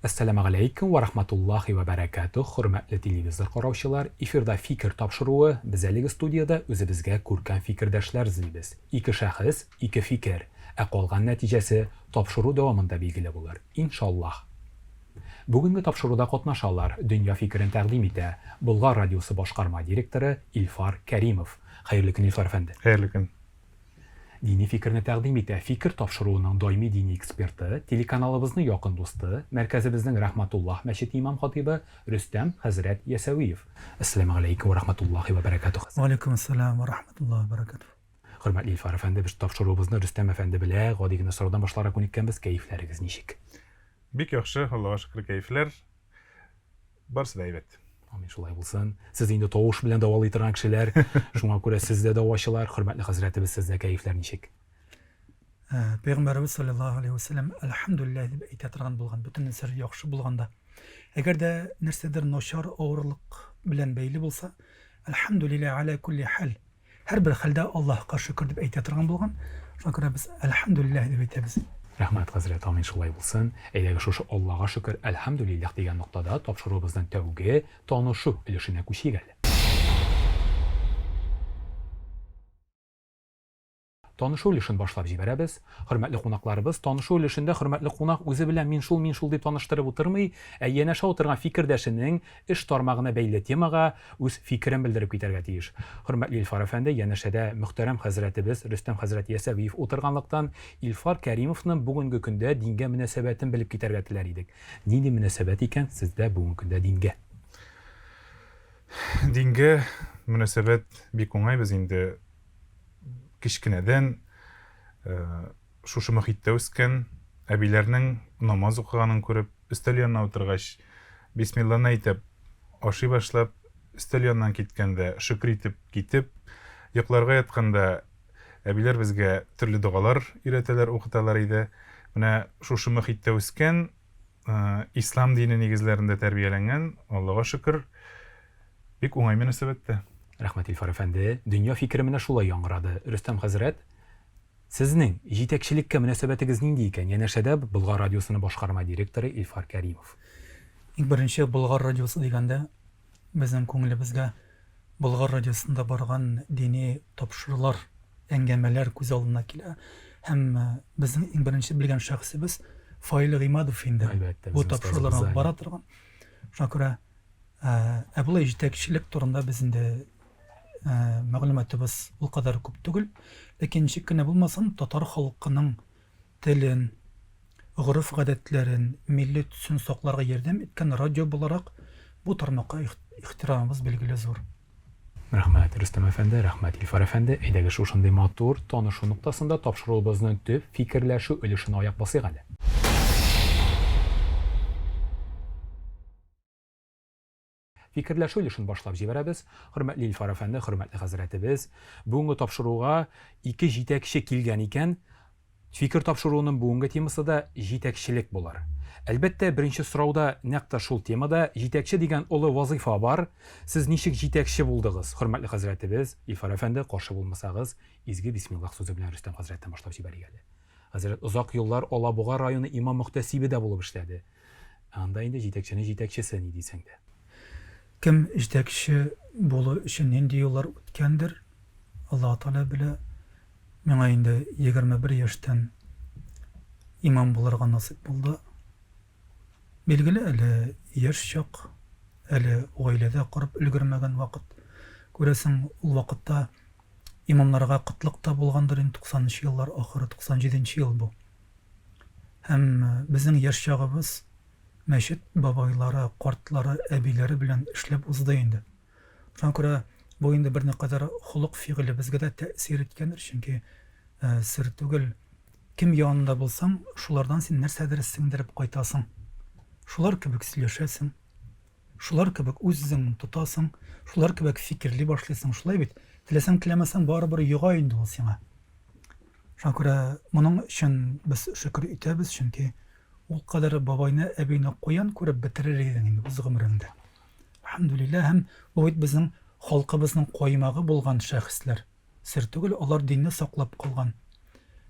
Әссәламегаләйкүм вә рахматуллахи вә бәрәкәтүһ, хөрмәтле телевизор караучылар, эфирда Фикер тапшыруы, без әлеге студиядә үзебезгә күркәм фикердәшләр эзлибез. Ике шәхес, ике фикер, ә калган нәтиҗәсе тапшыру дәвамында билгеле булыр, иншаллаһ. Бүгенге тапшыруда катнашалар, дөнья фикерен тәкъдим итә, Болгар радиосы башкарма директоры Илфар Кәримов. Хәерле көн, Илфар әфәнде. Хәерле көн. Дини фикерне тәкъдим итә Фикер тапшыруының даими дини эксперты, телеканалыбызның якын дусты, мәркәзебезнең Рәхмәтуллаһ мәчете имам-хатыйбы Рөстәм хәзрәт Ясәвиев. Әссәламегаләйкүм вә рәхмәтуллаһи вә бәрәкәтүһ, хәзрәт. Вә аләйкүм әссәлам вә рәхмәтуллаһи вә бәрәкәтүһ. Хөрмәтле Илфар әфәнде, без тапшыруыбызны Рөстәм әфәнде белә гади генә сораудан башларга күнеккәнбез, кәефләрегез ничек? Бик яхшы, Аллага шөкер, кәефләр. Барысы да әйбәт. Амин, шулай булсын. Сез инде тавыш белән дәвалый торган кешеләр, шуңа күрә сез дә дәвачылар. Хөрмәтле хәзрәтебез, сездә кәефләр ничек? Э, Пәйгамбәребез саллаллаһу алейһи ва сәлләм әлхәмдүлилләһ дип әйтә торган булган, бөтен нәрсә яхшы булганда. Әгәр дә нәрсәдер начар авырлык белән бәйле булса, әлхәмдүлилләһ аля кулли хәл. Һәрбер хәлдә Аллаһка шөкер дип әйтә торган булган. Шуңа күрә без Әлхәмдүлилләһ дип әйтәбез. Рәхмәт, хәзрәт, амин, шулай булсын. Әйдәгез шушы Аллага шөкер, әлхәмдүлилләһ дигән ноктада тапшыруыбызның тәүге танышу өлешенә күчик әле. Танышу өлешен башлап җибәрәбез. Хөрмәтле кунакларыбыз, танышу өлешендә хөрмәтле кунак үзе белән мин шул, мин шул дип таныштырып утырмый, ә янәшә утырган фикердәшенең эш тармагына бәйле темага үз фикерен белдереп китәргә тиеш. Хөрмәтле Илфар әфәнде, янәшәдә мөхтәрәм хәзрәтебез Рөстәм хәзрәт Ясәвиев утырганлыктан, Илфар Кәримовның бүгенге көндә дингә мөнәсәбәтен белеп китәргә теләр идек. Нинди мөнәсәбәт икән сездә бүгенге көндә дингә? Дингә мөнәсәбәт бик уңай, без инде кечкенәдән шушы мохиттә үскән, әбиләрнең намаз укыганын күреп, өстәл янына утыргач, бисмилланы әйтеп, ашый башлап, өстәл яныннан киткәндә, шөкер итеп китеп, йокларга ятканда әбиләр безгә төрле догалар өйрәтәләр, укыталар иде. Менә шушы мохиттә үскән, ислам дине нигезләрендә тәрбияләнгән, Аллага шөкер, бик уңай мөнәсәбәттә. Рәхмәт, Илфар әфәнде. Дөнья фикере менә шулай яңгырады. Рөстәм хәзрәт, сезнең җитәкчелеккә мөнәсәбәтегез нинди икән? Янәшәдә Болгар радиосының башкарма директоры Илфар Кәримов. Иң беренче Болгар радиосы дигәндә, безнең күңелебезгә Болгар радиосында барган дини тапшырулар, әңгәмәләр күз алдына килә. Һәм безнең иң беренче белгән шәхесебез Фаил Гыймадов инде. Әлбәттә, Бу тапшыруларны алып бара торган. Шуңа күрә ә болай җитәкчелек турында без инде мәгълүматыбыз ул кадәр күп түгел. Ләкин ничек кенә булмасын, татар халкының телен, гореф-гадәтләрен, милли төсен сакларга ярдәм иткән радио буларак, бу тармакка ихтирамыбыз, билгеле, зур. Рәхмәт, Рөстәм әфәнде, рәхмәт, Илфар әфәнде. Әйдәгез, шушындый матур танышу ноктасында тапшыруыбызның төп фикерләшү өлешенә аяк басыйк әле. Фикерләшү өлешен башлап җибәрәбез. Хөрмәтле Илфар әфәнде, хөрмәтле хәзрәтебез, бүгенге тапшыруга ике җитәкче килгән икән. Фикер тапшыруының бүгенге темасы да җитәкчелек булыр. Әлбәттә, беренче сорау да нәкъ тә шул темада. Җитәкче дигән олы вазыйфа бар. Сез ничек җитәкче булдыгыз? Хөрмәтле хәзрәтебез, Илфар әфәнде, каршы булмасагыз, изге бисмиллаһ сүзе белән Рөстәм хәзрәттән башлап җибәрик әле. Хәзрәт озак еллар Алабуга районы имам-мөхтәсибе дә булып эшләде. Ә анда инде җитәкченең җитәкчесе, ни дисәң дә. Кем җитәкче булу өчен нинди юллар үткәндер, Аллаһы Тәгалә белә. Миңа инде 21 яшьтән имам булырга насыйп булды. Билгеле, әле яшь чак, әле гаилә дә корып өлгермәгән вакыт. Күрәсең, ул вакытта имамнарга кытлык та булгандыр инде, 90 нчы еллар ахыры, 97 нче ел бу. Һәм безнең яшь чагыбыз мәчет бабайлары, картлары, әбиләре белән эшләп узды инде. Шуңа күрә бу инде берникадәр холык-фигылебезгә дә тәэсир иткәндер, чөнки сер түгел, кем янында булсаң, шулардан син нәрсәдер сеңдереп кайтасың. Шулар кебек сөйләшәсең, шулар кебек үз-үзеңне тотасың, шулар кебек фикерли башлыйсың, шулай бит? Теләсәң-теләмәсәң, барыбер йога инде ул сиңа. Шуңа күрә моның өчен без шөкер итәбез, чөнки ул кадәр бабайны, әбине каян күреп бетерер идең инде үз гомереңдә. Әлхәмдүлилләһ, һәм бу бит безнең халкыбызның каймагы булган шәхесләр. Сер түгел, алар динне саклап калган.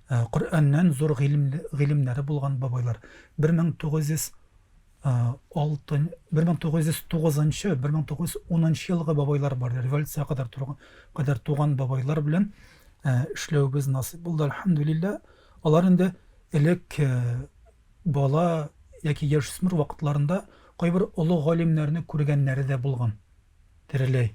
Э, Коръәннән зур гыйлемнәре булган бабайлар. 1900 6 1909 1910 елгы бабайлар бар, революция кадәр торган кадәр туган бабайлар белән эшләвебез насыйп булды, әлхәмдүлилләһ. Алар инде элек бала яки яшүсмер вакытларында кайбер олы галимнәрне күргәннәре дә булган. Тереләй.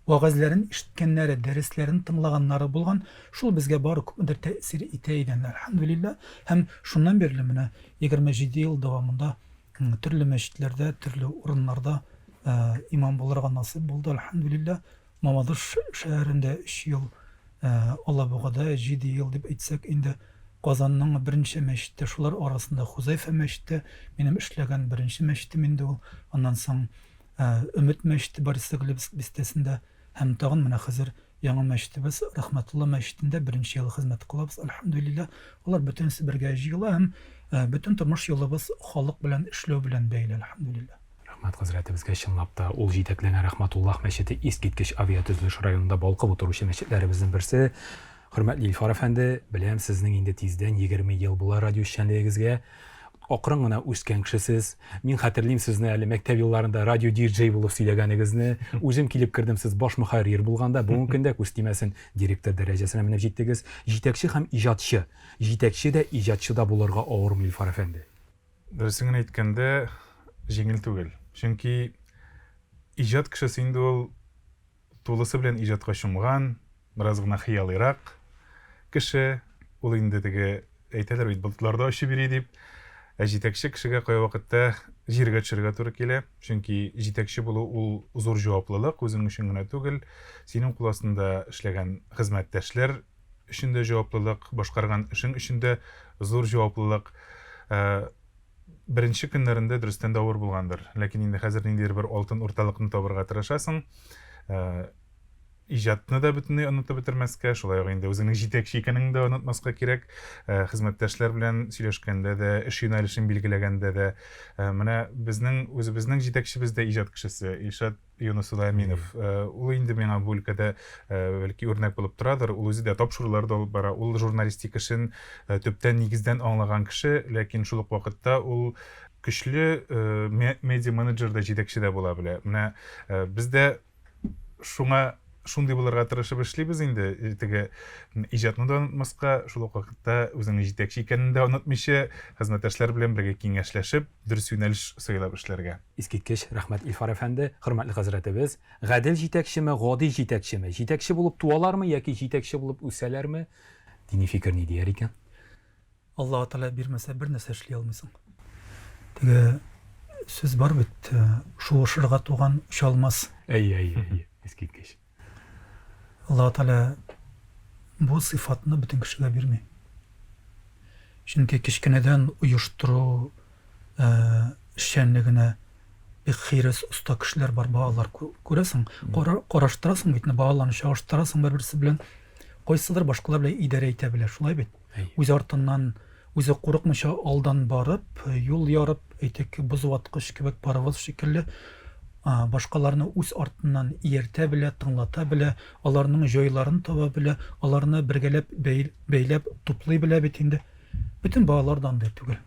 Вәгазьләрен ишеткәннәре, дәресләрен тыңлаганнары булган, шул безгә бары күпмедер тәэсир итә иде, әлхәмдүлилләһ. Һәм шуннан бирле менә 27 ел дәвамында төрле мәчетләрдә, төрле урыннарда имам булырга насыйп булды, әлхәмдүлилләһ. Мамадыш шәһәрендә өч ел, Алабугада җиде ел дип әйтсәк инде, Казанның берничә мәчете, шулар арасында Хузәйфә мәчете, минем эшләгән беренче мәчетем инде ул. Аннан соң Өмет мәчете Борисоглебск бистәсендә һәм тагын менә хәзер яңа мәчетебез Рәхмәтулла мәчетендә беренче ел хезмәт кылабыз, әлхәмдүлилләһ. Алар бөтенесе бергә җыела һәм бөтен тормыш юлыбыз халык белән эшләү белән бәйле, әлхәмдүлилләһ. Рәхмәт хәзрәтебезгә, чынлап та, ул җитәкләгән Рәхмәтуллаһ мәчете искиткеч авиатөзелеш районында балкып утыручы мәчетләребезнең берсе. Хөрмәтле Илфар әфәнде, беләм, сезнең инде тиздән 20 ел була радио эшчәнлегегезгә. Акрын гына үскән кешесез. Мин хәтерлим сезне әле мәктәп елларында радио диджей булып сөйләгәнегезне. Үзем килеп кердем, сез баш мөхәррир булганда, бүгенге көндә күз тимәсен, директор дәрәҗәсенә менеп җиттегез. Җитәкче һәм иҗатчы. Җитәкче дә, иҗатчы да булырга авырмы, Илфар әфәнде? Дөресен генә әйткәндә, җиңел түгел. Чөнки иҗат кешесе инде ул тулысы белән иҗатка чумган, бераз гына хыялыйрак кеше. Ул инде теге әйтәләр бит, болытларда очып йөри дип. Ә җитәкче кешегә кайвакытта җиргә төшәргә туры килә. Чөнки җитәкче булу ул зур җаваплылык, үзең өчен генә түгел, синең кул астында эшләгән хезмәттәшләр өчен дә җаваплылык, башкарган эшең өчен дә зур җаваплылык. Э, беренче көннәрендә дөрестән дә авыр булгандыр. Ләкин инде хәзер ниндидер бер алтын урталыкны табырга тырышасың. Э, иҗатны да бөтенләй онытып бетермәскә, шулай ук инде үзеңнең җитәкче икәнеңне дә онытмаска кирәк. Э, хезмәттәшләр белән сөйләшкәндә дә, эш юнәлешен билгеләгәндә дә, э, менә безнең үзебезнең җитәкчебез дә иҗат кешесе Илшат Юнус Әминов. Э, ул инде миңа бу өлкәдә бәлки үрнәк булып торадыр. Ул үзе дә тапшырулар да алып бара. Ул журналистика эшен төптән нигездән аңлаган кеше, ләкин шул ук вакытта ул көчле медиа менеджер да, җитәкче дә була белә. Менә без дә шуңа шундый булырга тырышып эшлибез инде. Э, теге иҗатны да онытмаска, шул ук вакытта үзеңнең җитәкче икәнен дә онытмыйча, хезмәттәшләр белән бергә киңәшләшеп, дөрес юнәлеш сайлап эшләргә. Искиткеч, рәхмәт, Илфар әфәнде. Хөрмәтле хәзрәтебез, гадел җитәкчеме, гади җитәкчеме? Җитәкче булып туалармы яки җитәкче булып үсәләрме? Дини фикер ни дияр икән? Аллаһы Тәгалә бирмәсә, бер нәрсә эшли алмыйсың. Теге сүз бар бит, шуышырга туган оча алмас. Әйе, әйе, әйе, искиткеч. Аллаһы Тәгалә бу сыйфатны бөтен кешегә бирми. Чөнки кечкенәдән оештыру эшчәнлегенә бик хирыс, оста кешеләр бар, балалар күрәсең, караштырасың бит, балаларны чагыштырасың бер-берсе белән. Кайсыдыр башкалар белән идарә итә белә, шулай бит? Үз артыннан, үзе курыкмыйча алдан барып, юл ярып, әйтик, бозваткыч кебек, паровоз шикелле, башкаларны үз артыннан ияртә белә, тыңлата белә, аларның җайларын таба белә, аларны бергәләп бәйләп туплый белә бит инде. Бөтен балалар да андый түгел.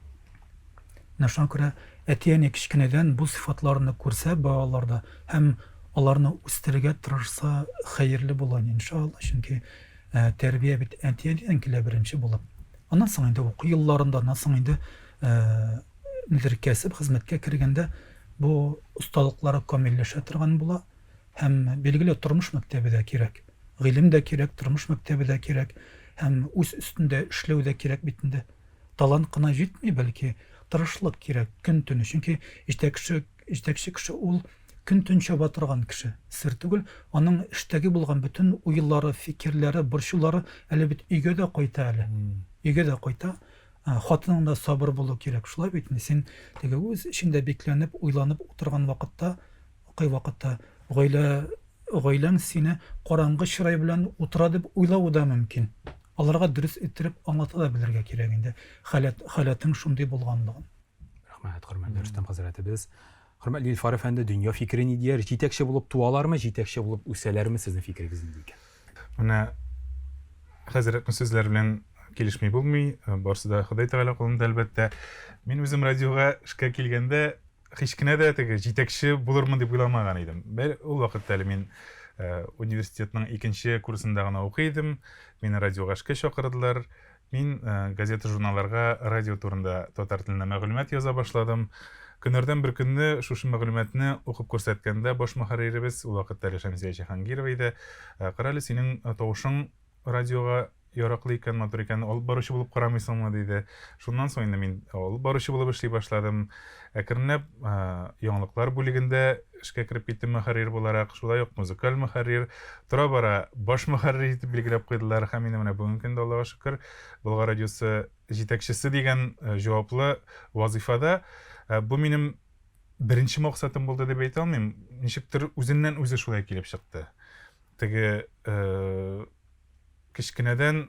Менә шуңа күрә әти-әни кечкенәдән бу сыйфатларны күрсә балаларда һәм аларны үстерергә тырышса, хәерле була, иншалла, чөнки Тәрбия бит әти-әнидән килә беренче булып. Аннан соң инде уку елларында, аннан соң инде нидер кәсеп, хезмәткә кергәндә бу осталыклары камилләшә торган була. Һәм билгеле тормыш мәктәбе дә кирәк. Гыйлем дә кирәк, тормыш мәктәбе дә кирәк һәм үз өстендә эшләү дә кирәк бит инде. Талант кына җитми, бәлки тырышлык кирәк көн-төне. Чөнки җитәкче, җитәкче кеше ул көн-төн чаба торган кеше. Сер түгел, аның эштәге булган бөтен уйлары, фикерләре, борчулары әле бит өйгә дә кайта әле. Өйгә дә кайта. Хатының да сабыр булу кирәк. Шулай бит инде, син теге үз эчеңдә бикләнеп, уйланып утырган вакытта, кайвакытта гаилә гаиләң сине караңгы чырай белән утыра дип уйлавы да мөмкин. Аларга дөрес иттереп аңлата да белергә кирәк инде, халәт, халәтең шундый булганлыгын. Рәхмәт, хөрмәтле Рөстәм хәзрәтебез. Хөрмәтле Илфар әфәнде, дөнья фикере ни дияр? Җитәкче булып туалармы, җитәкче булып үсәләрме? Сезнең фикерегез нинди икән? Менә хәзрәтнең сүзләре белән килешми булмый. Барысы да Ходай Тәгалә кулында, әлбәттә. Мин үзем радиога эшкә килгәндә. һич кенә дә теге җитәкче булырмын дип уйламаган идем. Бер ул вакытта әле мин э, университетның икенче курсында гына укый идем. Мине радиога эшкә чакырдылар. Мин э, газета-журналларга радио турында татар телендә мәгълүмат яза башладым. Көннәрдән бер көнне шушы мәгълүматны укып күрсәткәндә баш мөхәрриребез, ул вакытта әле Шәмсия Җиһангирова иде, «Э, карале, синең тавышың радиога яраклы икән, матур икән, алып баручы булып карамыйсыңмы, диде. Шуннан соң инде мин алып баручы булып эшли башладым. Әкренләп яңалыклар бүлегендә эшкә кереп киттем мөхәррир буларак, шулай ук музыкаль мөхәррир, тора-бара баш мөхәррир итеп билгеләп куйдылар һәм инде менә бүгенге көндә, Аллага шөкер, Болгар радиосы җитәкчесе дигән җаваплы вазыйфада. Бу минем беренче максатым булды дип әйтә алмыйм. Ничектер үзеннән-үзе шулай килеп чыкты. Теге кечкенәдән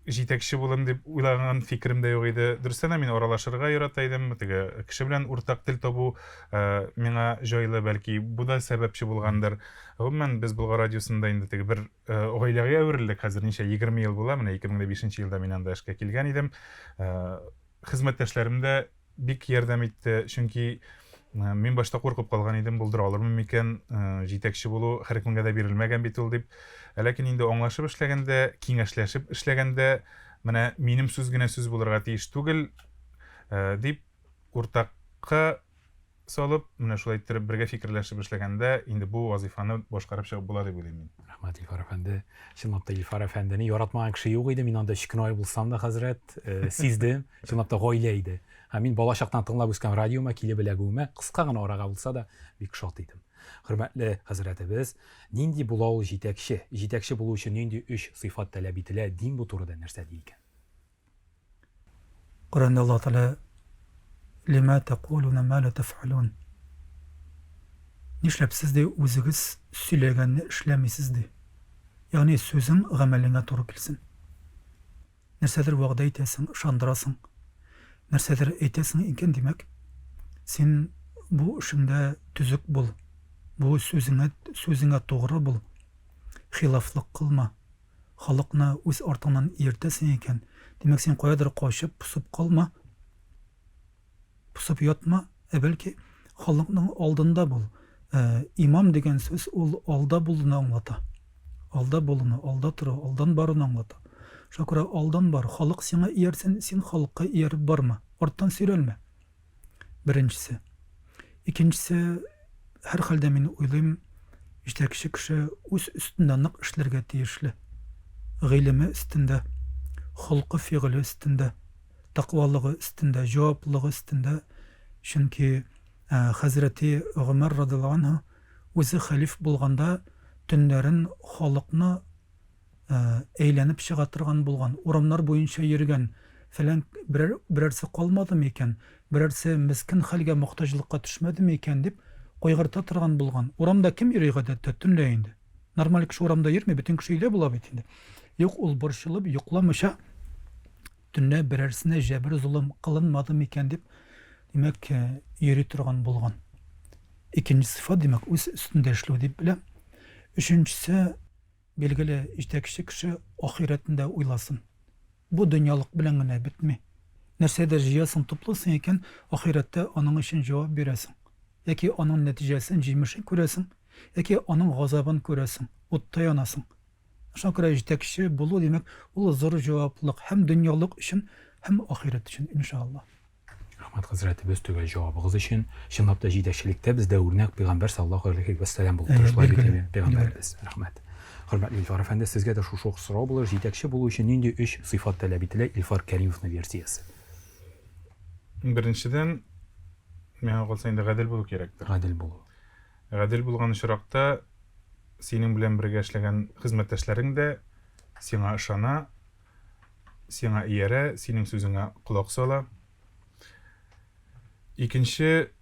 җитәкче булам дип уйлаган фикерем дә юк иде. Дөрестән дә мин аралашырга ярата идем. Теге кеше белән уртак тел табу миңа җайлы, бәлки бу да сәбәпче булгандыр. Гомумән, без Болгар радиосында инде теге бер гаиләгә әверелдек. Хәзер ничә, 20 ел була. Менә 2005 елда мин анда эшкә килгән идем. Хезмәттәшләрем дә бик ярдәм итте, чөнки мин башта куркып калган идем, булдыра алырмын микән, җитәкче булу һәркемгә дә бирелмәгән бит ул дип. Ләкин инде аңлашып эшләгәндә, киңәшләшеп эшләгәндә, менә минем сүз генә сүз булырга тиеш түгел, дип уртакка салып, менә шулай иттереп бергә фикерләшеп эшләгәндә, инде бу вазыйфаны башкарып чыгып була дип уйлыйм мин. Рәхмәт, Илфар әфәнде. Чынлап та Илфар әфәндене яратмаган кеше юк иде. Мин анда өч кенә ай булсам да, хәзрәт, э, сиздем. Чынлап та гаилә иде. Һәм мин бала чактан тыңлап үскән радиома килеп эләгүемә, кыска гына арага булса да, бик шат идем. Хөрмәтле хәзрәтебез, нинди була ул җитәкче? Җитәкче булу өчен нинди өч сыйфат таләп ителә? Дин бу турыда нәрсә ди икән? Коръәндә Аллаһ Тәгалә Лима тәкулуна ма ла тәф'алун. Нишләп сез ди үзегез сөйләгәнне эшләмисез ди. Ягъни сүзең гамәлеңә туры килсен. Нәрсәдер вәгъдә итәсең, ышандырасың. Нәрсәдер әйтәсең икән, димәк, син бу эшеңдә төзек бул. Бу сүзеңә сүзеңә тугры бул. Хилафлык кылма. Халыкны үз артыңнан ияртәсең икән, димәк, син каядыр качып, посып калма, посып ятма, ә бәлки халыкның алдында бул. Э, имам дигән сүз ул алда булуны аңлата. Алда булуны, алда тору, алдан баруны аңлата. Шуңа күрә алдан бар, халык сиңа иярсен, син халыкка ияреп барма, арттан сөйрәлмә. Беренчесе. Икенчесе, һәрхәлдә мин уйлыйм, җитәкче кеше үз өстендә нык эшләргә тиешле. Гыйлеме өстендә, холкы-фигыле өстендә, тәкъвалыгы өстендә, җаваплылыгы өстендә. Чөнки хәзрәти Гомәр радиаллаһу анһу үзе хәлиф булганда төннәрен халыкны әйләнеп чыга торган булган, урамнар буенча йөргән, фәлән берәр, берәрсе калмадымы икән, берәрсе мескен хәлгә, мохтаҗлыкка төшмәдеме икән дип кайгырта торган булган. Урамда кем йөри гадәттә төнлә инде? Нормаль кеше урамда йөрми, бөтен кеше өйдә була бит инде. Юк, ул борчылып, йокламыйча төнлә берәрсенә җәбер-золым кылынмады микән дип, димәк, йөри торган булган. Икенче сыйфат, димәк, үз өстендә эшләү дип беләм. Өченчесе, Билгеле, җитәкче кеше ахирәтен дә уйласын. Бу дөньялык белән генә бетми. Нәрсәдер җыясың, туплыйсың икән, ахирәттә аның өчен җавап бирәсең. Яки аның нәтиҗәсен, җимешен күрәсең, яки аның газабын күрәсең, утта янасың. Шуңа күрә җитәкче булу, димәк, ул зур җаваплылык һәм дөньялык өчен, һәм ахирәт өчен, иншаллаһ. Рәхмәт, хәзрәтебез, төгәл җавабыгыз өчен. Чынлап та җитәкчелектә бездә үрнәк пәйгамбәр саллаллаһу галәйһи вә сәлам булып тора. Шулай бит, пәйгамбәребез. Рәхмәт. Хөрмәтле Илфар әфәнде, сезгә дә шушы ук сорау булыр. Җитәкче булу өчен нинди өч сыйфат таләп ителә? Илфар Кәримовның версиясе. Беренчедән, миңа калса инде гадел булу кирәктер. Гадел булу. Гадел булган очракта синең белән бергә эшләгән хезмәттәшләрең дә сиңа ышана, сиңа иярә, синең сүзеңә колак сала. Икенче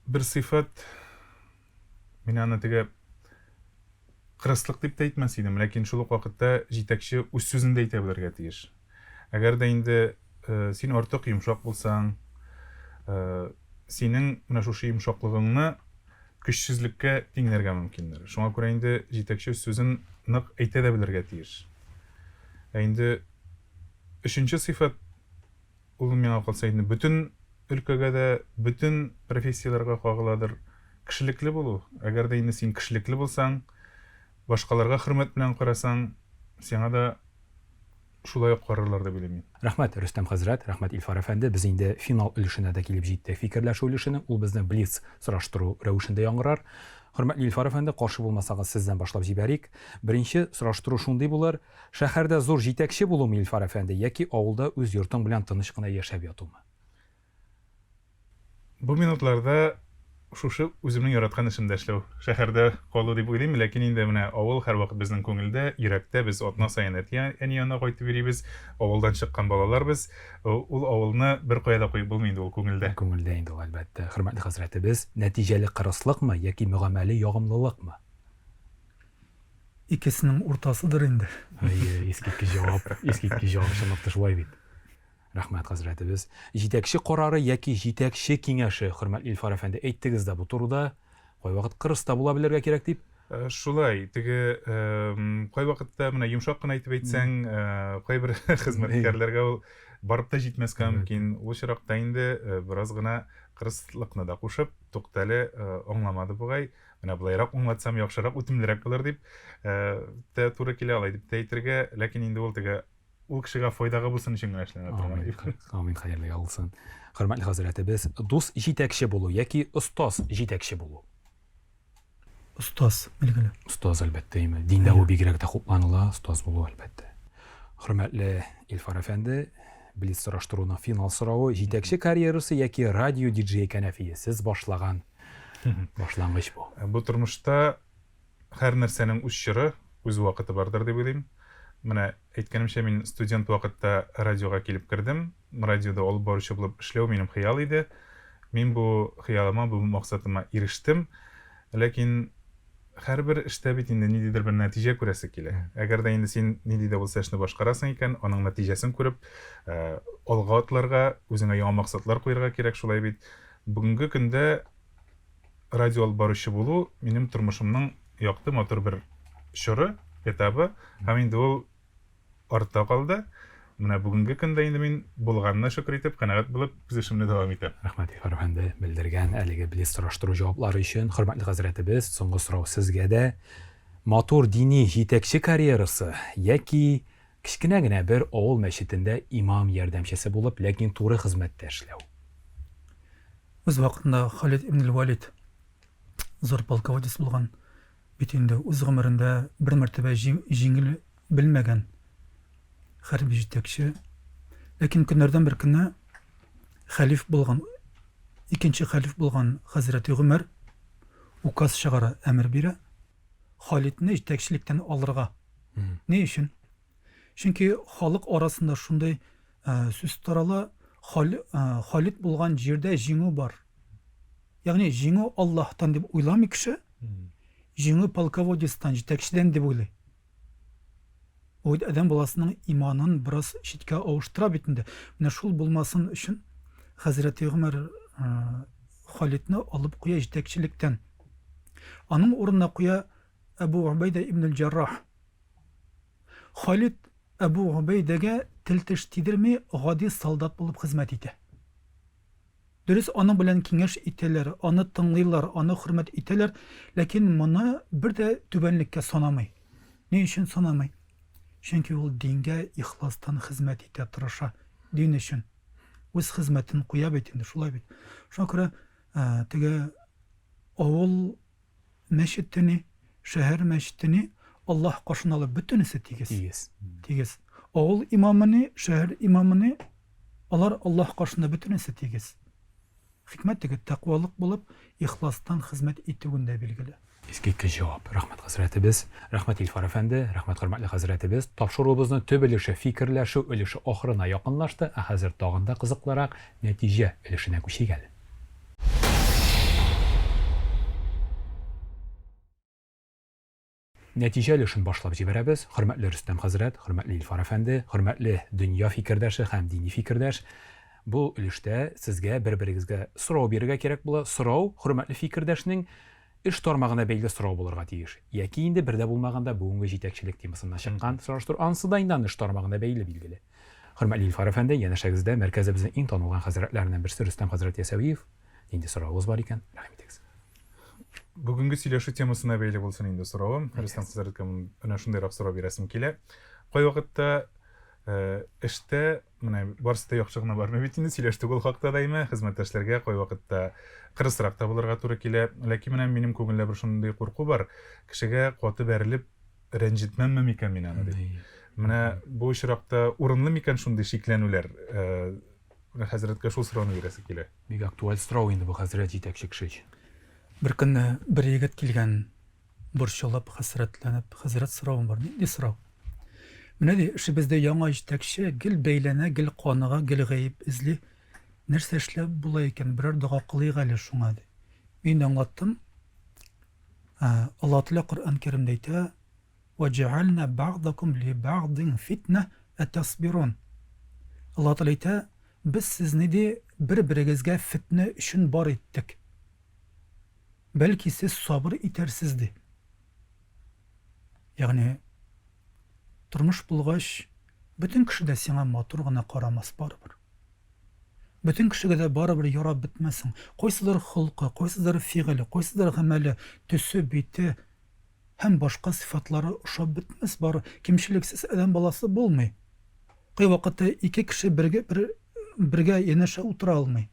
бер сыйфат, мин аны теге кырыслык дип тә әйтмәс идем, ләкин шул ук вакытта җитәкче үз сүзен дә әйтә белергә тиеш. Әгәр дә инде э, син артык йомшак булсаң, э, синең менә шушы йомшаклыгыңны көчсезлеккә тиңләргә мөмкиннәр. Шуңа күрә инде җитәкче үз сүзен нык әйтә дә белергә тиеш. Ә инде өченче сыйфат. Ул миңа калса инде бөтен өлкәгә дә, бөтен профессияләргә кагыладыр. Кешелекле булу. Әгәр дә инде син кешелекле булсаң, башкаларга хөрмәт белән карасаң, сиңа да шулай ук карарлар дип уйлыйм мин. Рәхмәт, Рөстәм хәзрәт, рәхмәт, Илфар әфәнде. Без инде финал өлешенә дә килеп җиттек. Фикерләшү өлешенең, ул безнең блиц сораштыру рәвешендә яңгырар. Хөрмәтле Илфар әфәнде, каршы булмасагыз, сездән башлап җибәрик. Беренче сораштыру шундый булыр, шәһәрдә зур җитәкче булумы, Илфар әфәнде, яки авылда үз йортың белән тыныч кына яшәп ятумы? Бу минутларда шушы үземнең яраткан эшемдә эшләү, шәһәрдә калу дип уйлыйм, ләкин инде менә авыл һәрвакыт безнең күңелдә, йөрәктә, без атна саен әти-әни янына кайтып йөрибез, авылдан чыккан балалар без, ул авылны беркая да куеп булмый инде ул күңелдә. Күңелдә инде ул, әлбәттә. Хөрмәтле хәзрәтебез, нәтиҗәле кырыслыкмы яки мөгамәле ягымлылыкмы? Икесенең уртасыдыр инде. Әйе, искиткеч җавап, искиткеч җавап, чынлап та шулай бит. Рәхмәт, хәзрәтебез. Җитәкче карары яки җитәкче киңәше, хөрмәтле Илфар әфәнде, әйттегез дә бу турыда. Кайвакыт кырыс та була белергә кирәк дип. Шулай, теге кайвакытта менә йомшак кына итеп әйтсәң, кайбер хезмәткәрләргә ул барып та җитмәскә мөмкин. Ул очракта инде бераз гына кырыслыкны да кушып, туктале, аңламады бугай, менә болайрак аңлатсам яхшырак, үтемлерәк булыр дип тә туры килә, алай дип тә әйтергә, ләкин инде ул теге ул кешегә файдага булсын өчен генә эшләнә торган әйбер. Амин, хәерлегә булсын. Хөрмәтле хәзрәтебез, дус җитәкче булу яки остаз җитәкче булу? Остаз, билгеле. Остаз, әлбәттә, име. Диндә бу бигрәк тә хупланыла, остаз булу, әлбәттә. Хөрмәтле Илфар әфәнде, блиц сораштыруның финал соравы, җитәкче карьерасы яки радио диджей кәнәфие, сез башлаган башлангыч бу. Бу тормышта Һәр нәрсәнең үз чоры, үз вакыты бардыр дип уйлыйм. Менә әйткәнемчә, мин студент вакытта радиога килеп кердем. Радиода алып баручы булып эшләү минем хыял иде. Мин бу хыялыма, бу максатыма ирештем. Ләкин һәрбер эштә бит инде ниндидер бер нәтиҗә күрәсе килә. Әгәр дә инде син нинди дә булса эшне башкарасың икән, аның нәтиҗәсен күреп, алга атларга, үзеңә яңа максатлар куярга кирәк, шулай бит. Бүгенге көндә радио алып баручы булу минем тормышымның якты матур бер чоры, этабы һәм инде ул артта калды. Менә бүгенге көндә инде мин булганына шөкер итеп, канәгать булып, үз эшемне дәвам итәм. Рәхмәт, Илфар әфәнде, белдергән әлеге блиц сораштыру җаваплары өчен. Хөрмәтле хәзрәтебез, соңгы сорау сезгә дә. Матур дини җитәкче карьерасы яки кечкенә генә бер авыл мәчетендә имам ярдәмчесе булып, ләкин туры хезмәттә эшләү? Үз вакытында Халид ибн Валид зур полководец булган. Бит инде үз гомерендә бер мәртәбә җиңел белмәгән хәрби җитәкче. Ләкин көннәрдән бер көнне хәлиф булган, икенче хәлиф булган хәзрәти Гомәр указ чыгара, әмер бирә. Халидны җитәкчелектән алырга. Ни өчен? Чөнки халык арасында шундый сүз тарала, Халид булган җирдә җиңү бар. Ягъни җиңү Аллаһтан дип уйламый кеше, җиңү полководецтан, җитәкчедән дип уйлый. Бу бит адәм баласының иманын бераз читкә авыштыра бит инде. Менә шул булмасын өчен хәзрәти Гомәр Халидны алып куя җитәкчелектән. Аның урынына куя Әбу Убайда ибн Җаррах. Халид Әбу Гобәйдәгә тел-теш тидерми, гади солдат булып хезмәт итә. Дөрес, аның белән киңәш итәләр, аны тыңлыйлар, аны хөрмәт итәләр, ләкин моны бер дә түбәнлеккә санамый. Ни өчен санамый? Чөнки ул дингә ихластан хезмәт итә, тырыша, дин өчен. Үз хезмәтен куя бит инде, шулай бит. Шуңа күрә теге авыл Мәчете ни, шәһәр мәчете ни, Аллаһ каршында алар бөтенесе тигез. Тигез. Тигез. Авыл имамы ни, шәһәр имамы ни, алар Аллаһ каршында бөтенесе тигез. Хикмәт теге тәкъвалык булып, ихластан хезмәт итүендә билгеле. Искиткеч җавап. Рәхмәт, хәзрәтебез. Рәхмәт, Илфар әфәнде. Рәхмәт, хөрмәтле хәзрәтебез. Тапшыруыбызның төп өлеше, фикерләшү өлеше ахырына якынлашты, ә хәзер тагын да кызыклырак нәтиҗә өлешенә күчик әле. Нәтиҗә өлешен башлап җибәрәбез. Хөрмәтле Рөстәм хәзрәт, хөрмәтле Илфар әфәнде, хөрмәтле дөнья фикердәше һәм дини фикердәш. Бу өлештә сезгә бер-берегезгә сорау бирергә кирәк була. Сорау хөрмәтле фикердәшнең эш тармагына бәйле сорау булырга тиеш. Яки инде бер дә булмаганда бүгенге җитәкчелек темасыннан чыккан сораштыру. Анысы да инде аның эш тармагына бәйле, билгеле. Хөрмәтле Илфар әфәнде, янәшәгездә мәркәзебезнең иң танылган хәзрәтләреннән берсе Рөстәм хәзрәт Ясәвиев. Нинди соравыгыз бар икән, рәхим итегез. Бүгенге сөйләшү темасына бәйле булсын инде соравым. Рөстәм хәзрәткә менә шундыйрак сорау бирәсем килә. Кайвакытта э, эштә менә барысы да яхшы гына бармый бит инде, сөйләштек ул хакта да име, хезмәттәшләргә кайвакытта кырысрак та булырга туры килә. Ләкин менә минем күңелдә бер шундый курку бар, кешегә каты бәрелеп рәнҗетмәмме микән мин аны дип. Менә бу очракта урынлы микән шундый шикләнүләр? Э, хәзрәткә шул сорауны бирәсе килә. Бик актуаль сорау инде бу хәзрәт җитәкче кеше өчен. Бер көнне бер егет килгән, борчылып, хәсрәтләнеп, хәзрәт соравым бар. Нинди сорау? Менә ди, эшебездә яңа җитәкче гел бәйләнә, гел каныга, гел гаеп эзли. Нәрсә эшләп була икән, берәр дога кылыйк әле шуңа, ди. Мин аңлаттым. Аллаһ Тәгалә Коръән Кәримдә әйтә, Вә җәгальнә бәгъдакум ли бәгъдин фитнә әтәсбирун. Аллаһ Тәгалә әйтә, без сезне ди бер-берегезгә фетнә өчен бар иттек. Бәлки сез сабыр итәрсез ди. Ягъни тормыш булгач, бөтен кеше дә сиңа матур гына карамас барыбер. Бөтен кешегә дә барыбер ярап бетмәссең. Кайсыдыр холкы, кайсыдыр фигыле, кайсыдыр гамәле, төсе, бите һәм башка сыйфатлары ошап бетмәс бары. Кимчелексез адәм баласы булмый. Кайвакытта ике кеше бергә, бер, бергә янәшә утыра алмый.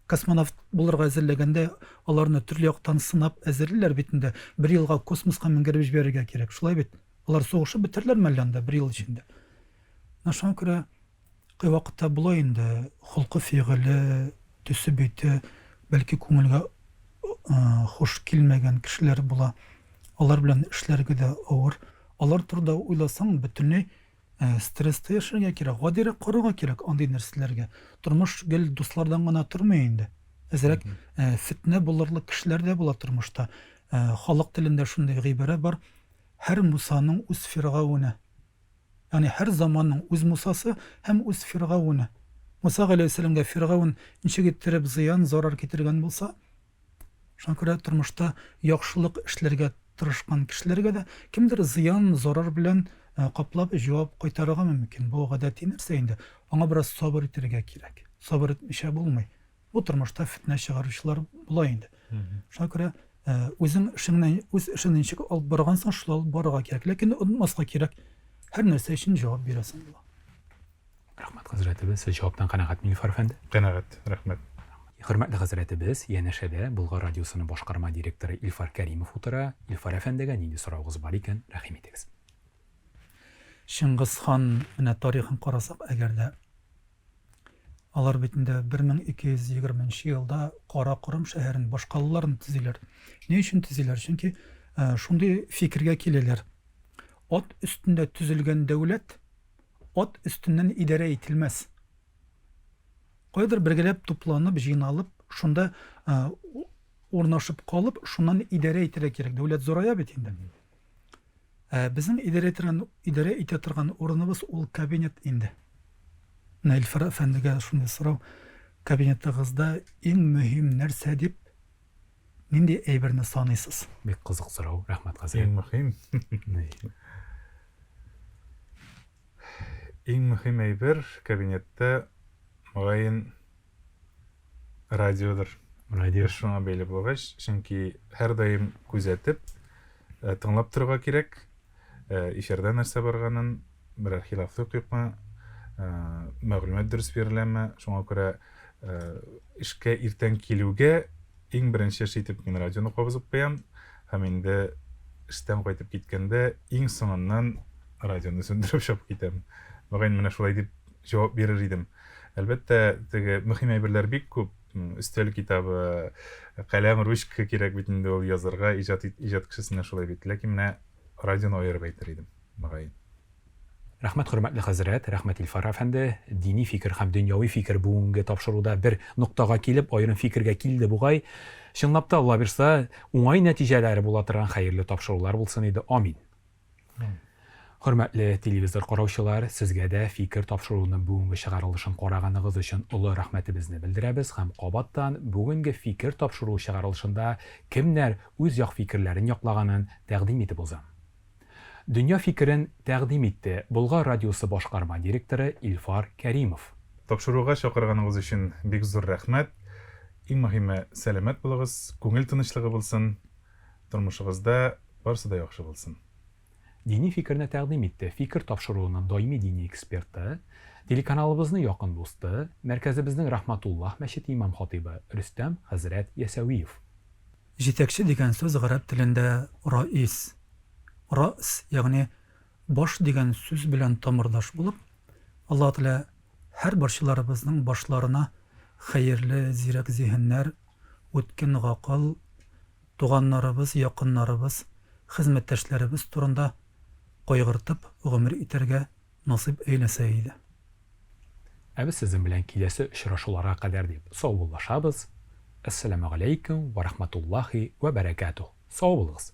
Космонавт булырга әзерләгәндә аларны төрле яктан сынап әзерлиләр бит инде. Бер елга космоска менгереп җибәрергә кирәк. Шулай бит? Алар сугышып бетәрләрме әллә анда бер ел эчендә? Менә шуңа күрә Кайвакытта була инде, холкы-фигыле, төсе-бите бәлки күңелгә хуш килмәгән кешеләр була. Алар белән эшләргә дә авыр. Алар турында уйласаң, бөтенләй стресста яшәргә кирәк. Гадирәк карарга кирәк андый нәрсәләргә. Тормыш гел дуслардан гына тормый инде. Әзрәк фетнә булырлык кешеләр дә була тормышта. Халык телендә шундый гыйбарә бар, Һәр Мусаның үз Фиргавене. Ягъни һәр заманның үз Мусасы һәм үз Фиргавене. Муса галәйһиссәламгә Фиргавен ничек иттереп зыян, зарар китергән булса, шуңа күрә тормышта яхшылык эшләргә тырышкан кешеләргә дә кемдер зыян, зарар белән э, каплап җавап кайтарырга мөмкин. Бу гадәти нәрсә инде. Аңа бераз сабыр итәргә кирәк. Сабыр итмичә булмый. Бу тормышта фетнә чыгаручылар була инде. Шуңа күрә э, үзең эшеңне, үз эшеңне ничек алып баргансың, шулай алып барырга кирәк. Ләкин онытмаска кирәк, һәр нәрсә өчен җавап бирәсең була. Рәхмәт, хәзрәтебез. Сез җаваптан канәгать, Милфар әфәнде? Канәгать, рәхмәт. Хөрмәтле хәзрәтебез, янәшәдә Болгар радиосының башкарма директоры Илфар Кәримов утыра. Илфар әфәндегә нинди соравыгыз бар икән, рәхим итегез. Чыңгыз хан менә тарихын карасак, әгәр дә Алар бит инде 1220 нче елда Кара Корым шәһәрен, башкалаларын төзиләр. Ни өчен төзиләр? Чөнки э, шундый фикергә киләләр. Ат өстендә төзелгән дәүләт ат өстеннән идарә ителмәс. Кайдыр бергәләп тупланып, җыйналып, шунда э, урнашып калып, шуннан идарә итәргә кирәк. Дәүләт зурая бит инде. Ә безнең идарә торган, идарә итә торган урыныбыз ул кабинет инде. Менә Илфар әфәндегә шундый сорау, кабинетыгызда иң мөһим нәрсә дип нинди әйберне саныйсыз? Бик кызык сорау, рәхмәт хәзрәт. Иң мөһим. Иң мөһим әйбер кабинетта, мөгаен, Радиодыр. Радио. Эш шуңа бәйле булгач, чөнки һәрдаим күзәтеп, э, тыңлап торырга кирәк. Э, эфирда нәрсә барганын, берәр хилафлык юкмы, э, мәгълүмат дөрес биреләме. Шуңа күрә эшкә иртән килүгә иң беренче эш итеп мин радионы кабызып куям һәм инде эштән кайтып киткәндә иң соңыннан радионы сүндереп чыгып китәм. Мөгаен менә шулай дип җавап бирер идем. Әлбәттә, теге мөһим әйберләр бик күп. Өстәл китабы, каләм, ручка кирәк бит инде ул язарга, иҗат иҗат кешесенә шулай бит. Ләкин менә радионы аерып әйтер идем, мөгаен. Рәхмәт, хөрмәтле хәзрәт, рәхмәт, Илфар әфәнде. Дини фикер һәм дөньяви фикер бүгенге тапшыруда бер ноктага килеп, аерым фикергә килде бугай. Чынлап та, Алла бирса, уңай нәтиҗәләре була торган хәерле тапшырулар булсын иде. Амин. Хөрмәтле телевизор караучылар, сезгә дә фикер тапшыруының бүгенге чыгарылышын караганыгыз өчен олы рәхмәтебезне белдерәбез һәм кабаттан бүгенге фикер тапшыруы чыгарылышында кемнәр үз як фикерләрен яклаганын тәкъдим итеп узам. Дөнья фикерен тәкъдим итте Болгар радиосы башкарма директоры Илфар Кәримов. Тапшыруга чакырганыгыз өчен бик зур рәхмәт. Иң мөһиме, сәламәт булыгыз, күңел тынычлыгы булсын, тормышыгызда барысы да яхшы булсын. Дини фикерне тәкъдим итте Фикер тапшыруының даими дини эксперты, телеканалыбызның якын дусты, мәркәзебезнең Рахматуллаһ мәчете имам-хатыйбы Рөстәм хәзрәт Ясәвиев. Җитәкче дигән сүз гарәп телендә раис, ра's, ягъни баш дигән сүз белән тамырдаш булып, Аллаһ Тәгалә һәр барчаларыбызның башларына хәерле, зирәк зиһеннәр, үткен гакыл, туганнарыбыз, якыннарыбыз, хезмәттәшләребез турында кайгыртып гомер итәргә насыйп әйләсә иде. Ә без сезнең белән киләсе очрашуларга кадәр дип саубуллашабыз. Әссәламегаләйкүм вә рахматуллаһи вә бәрәкәтүһ. Сау булыгыз!